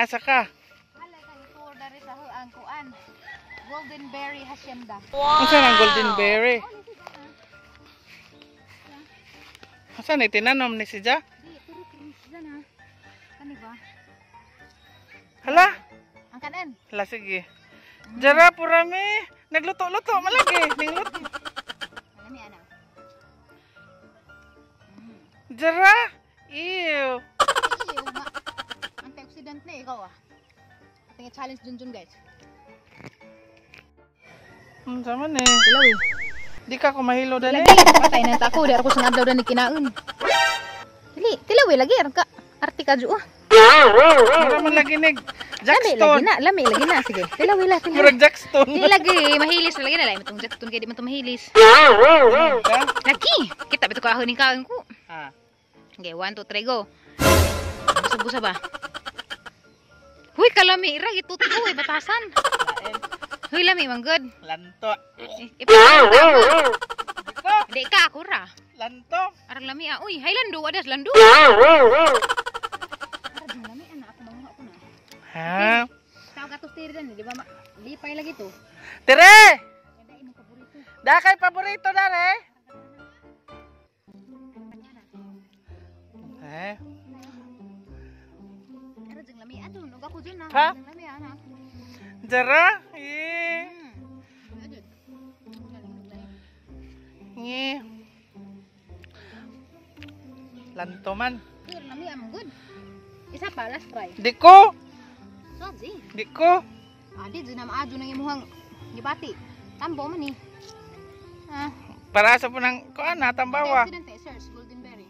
Asa ka? Halay ka tour dari sa ang kuan. Golden Berry Hacienda. Unsa nang golden berry? Oh, ni siya na. Asa ni tinanom ni siya? Di, turo kini siya na. Kani ba? Hala. Ang kanan. Hala, sige. Jara purami. Nagluto-luto malagi. Ningluto. Alami ana. Jara. Ew. Iyo ma. Antioxidant na ikaw ah. Ating challenge dun dun, guys. Unsa man eh? Tilaw eh. Di ka kumahilo dali. Lagi, patay na ta ako, di ako sa adlaw ni kinaon. Dili, tilaw eh lagi aron ka. Arti ka ju ah. Mura man lagi nig Lami lagi Jackstone. na, lami lagi na, sige. Tilaw eh la, tilaw. Murag Jackstone. Di lagi mahilis lagi na lahi matong jackstone kay di man to mahilis. Ka? Lagi, kita beto ka ni kaon ko. Ah. Okay, 1, 2, 3, go. Busa-busa ba? Huy, kalami ra gituti ko eh, batasan. Huy, lami man good. Lanto. Eh, ipakita. Di ko. Di ka ako ra. Lanto. Arang lami ah. Uy, hay lando, adas lando. Arang lami ana ako manguha ko na. Ha? Tawag atos tiri dan, di ba? Lipay lagi to. Tere! Ganda imong paborito. Da kay paborito dare. Eh. Arang jeng lami adun, ug ako jun na. Ha? Jeng lami ana. Jara. Eh. Adun. Ngi. Lanto man. Pure lami am good. Isa pa, last try. Di ko. So, ji. Di ko. Adi jud na maadyo nang imuhang gibati. Tambo man ni. Ah, Para sa punang kuan na tambawa. Antioxidant eh, search golden berry.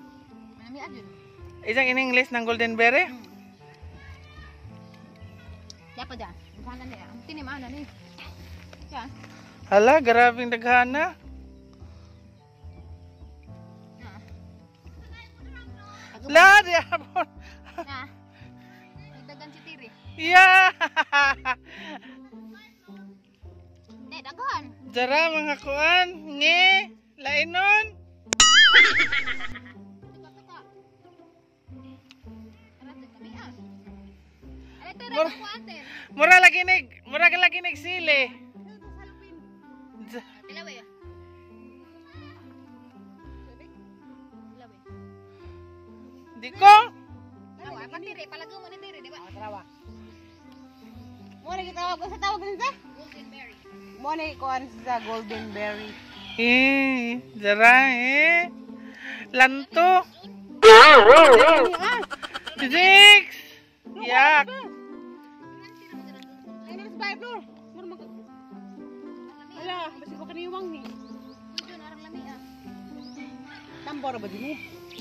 Manami adyo. Isang in English ng golden berry. Dapat dyan. Mukha na niya. Ang tinim ana ni. Yan. Hala, grabing daghana. Na. La, di hapon. Na. Nagdagan si Tiri. Yeah. Ne, daghan. Jara mga kuan, ngi, lainon. Tuka tuka. Ara jud kami ah. Ala Tiri, ko ate. Mura lagi nig sili. Tilaw eh. Tilaw eh. Di ko. Tawa, pa Tiri, palagaw mo ni Tiri, di ba? Tarawa. Mo na gitawag sa tawag nila? Golden berry. Mo na ikuan sa golden berry. Eh, jara eh. Lanto. Six. Yak. Ay na sa Bible. Mura mag Ala, basi ko kaniwang ni. Jun, arang lami ah. Tambor ba din mo?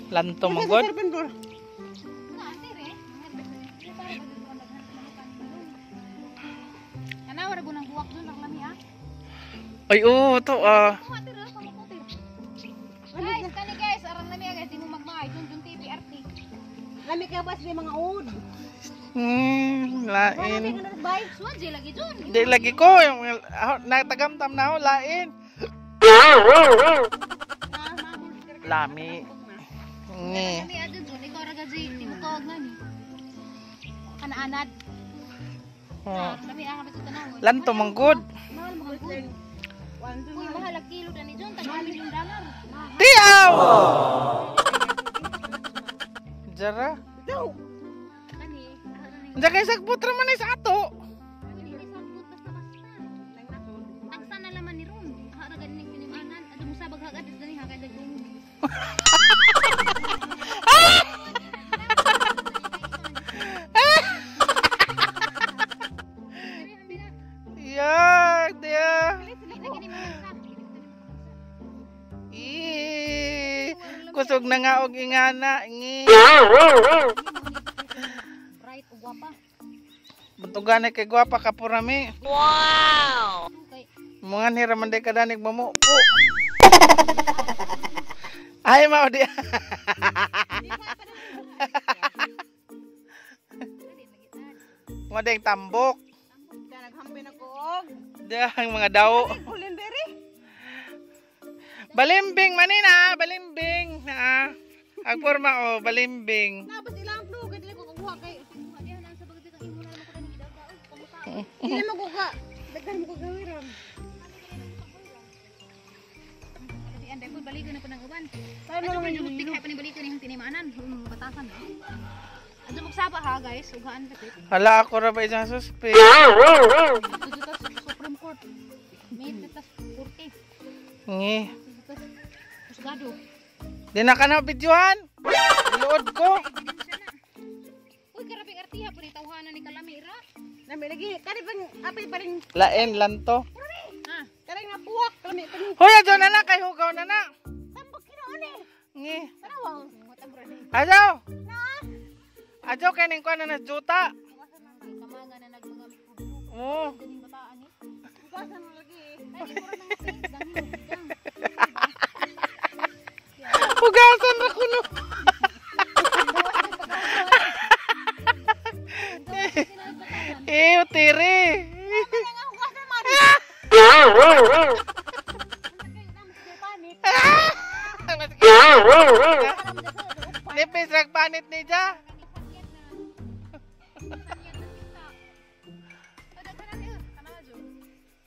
Lanto magod. Sa serpent bro. Na, Tiri. Ana, wala gunang buwak dun, ang lami ah. Ay, oo, to ah. Kuha, Tiri, pamukutir. Guys, kani guys, arang lami ah guys, di mo magmaay. Dun, dun TV, RT. Lami kay bas ni mga ud. Lain. Lami ka na bay. Swazi lagi dun. Di lagi ko, yung, natagamtam na ako, lain. Lami. Ngi. Lami ah dun, dun. Ikaw ra gaji, di mo tawag nga ni. Kanaanad. Oh. Lami ah, kapit sa tanawon. Lanto manggod. Mahal mga good. Uy, mahal ang kilo na ni John. Tag 1 million dollar. Tiaw! Jara. Kani, Diyan kay sagbot ra man ay sa ato. Hindi ni sagbot basta-basta. Tagsa na laman ni Ron. Hara ganing tinimanan. Ado mo sabag hagad dani hagad dagong. Yak, diya. Ih, kusog na nga og ingana ngi. Right ug gwapa. Buntugan kay gwapa ka purami. Kay Mga nira man day kadanig mamupo. Ay mao di. Mo ding tambok. Naghampin ako og Diya ang mga daw. golden berry. Balimbing manina, balimbing. Na. Ang forma o balimbing. Na bas ilang flu kay dili ko kuha kay Diyan ang sabag kang imo na. Hindi mo ko ka. Daghan mo ko gawiram. Anday po balikan na po ng uban. Tayo Adto na pa lang jud yung kay pa ni balikan yung tinimanan, mga batasan. Adto magsaba ha guys, ugaan kapit. Hala ako ra ba isang suspect? Adto ta sa Supreme Court. May tatas korte. Ngi. Tas husgado. Di na ka na videohan. Luod ko. Ebidensya na. Uy, karabing artiha po ni tawhana ni Kalami ra. Nami lagi. Kani pang apil pa rin. Lain lanto. Ha. Kani nga buwak. Lami pa rin. Hoy, adyo na na kay hugaw na na. Tambok kinoon eh. Ngi. Tanawang. Adyo. Adyo kay ning kuan na na juta. Kamaga na nagmangami ko. Oh. Ganing bataan eh. Hugasan mo lagi eh. Ay, di ko rin ang dangin. Hugasan ra kuno. Eh, tiri. Nga hugasan man. Nipis rag panit ni ja.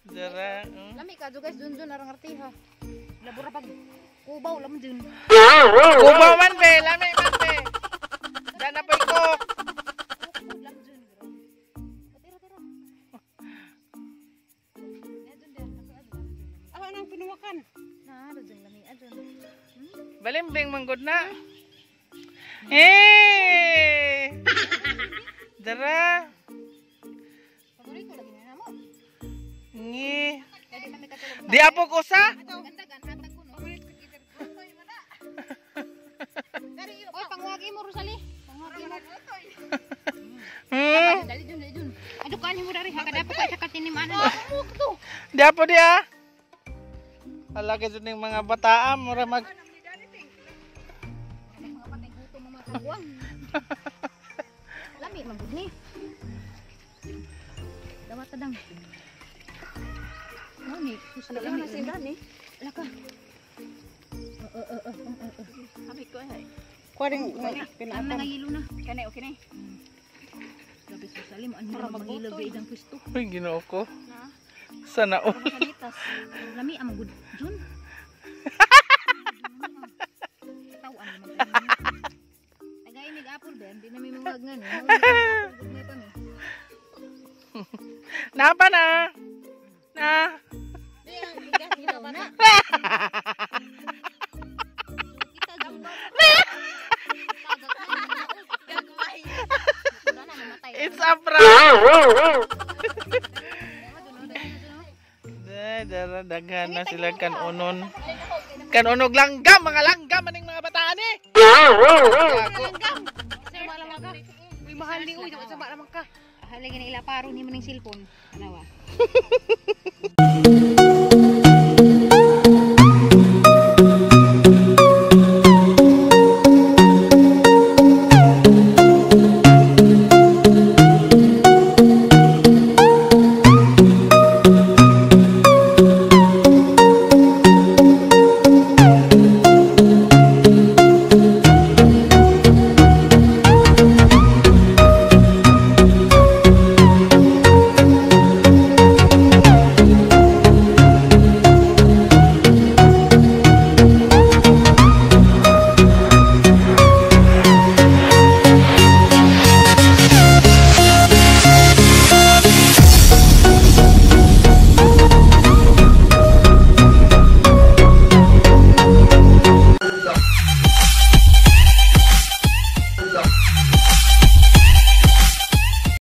Jara. Lami ka jo guys, dun dun arang artiha. Labora pag kubaw lam dun. Kubaw man be, lami man be. Dana pa ko. Lam dun bro. Tira tira. Eh dun der, ako adun. Ako nang pinuwakan. Na, dun lami adun. Balimbing manggod na. Eh. Jara. Paborito lagi na namo. Ngi. Kaya di kami katulog. Di apog usa. Ganda gan hatag ko no. Oy, pangwagi mo Rosalie. Pangwagi mo. Dali dun, dali dun. Ado kanin mo dari ha kada pa sa katinimanan. Di apo di ah. Hala kay jud ning mga bataa mura mag Mga patay gutom mga kagwang. Lami man gud ni. Dawat tadang. Mami, sus Ano lami. na sila ni? Laka. Sabi ko ay. Kuwaring Ang pinaatan. nangayilo na. Kani okay ni. Grabe sa salim, ano na mangilo ba idang pwesto. Uy, Ginoo ko. Sana all. Kanitas. Lami ang gud Jun. Tawaan naman tayo. Tagay mig apple ben, di na may mga ngano. May pa mi. Napa na? Na. Ilaw na. Kita Jun. Tagak na. Gagmay. Wala na namatay. It's a prank. Dara daghan na sila kanunon. Kanunog langgam, mga langgam maning mga bataan eh. Gago. Uy, mahal ni uy, sama naman ka. Haligi na ila paro ni mo ning cellphone. Anawa.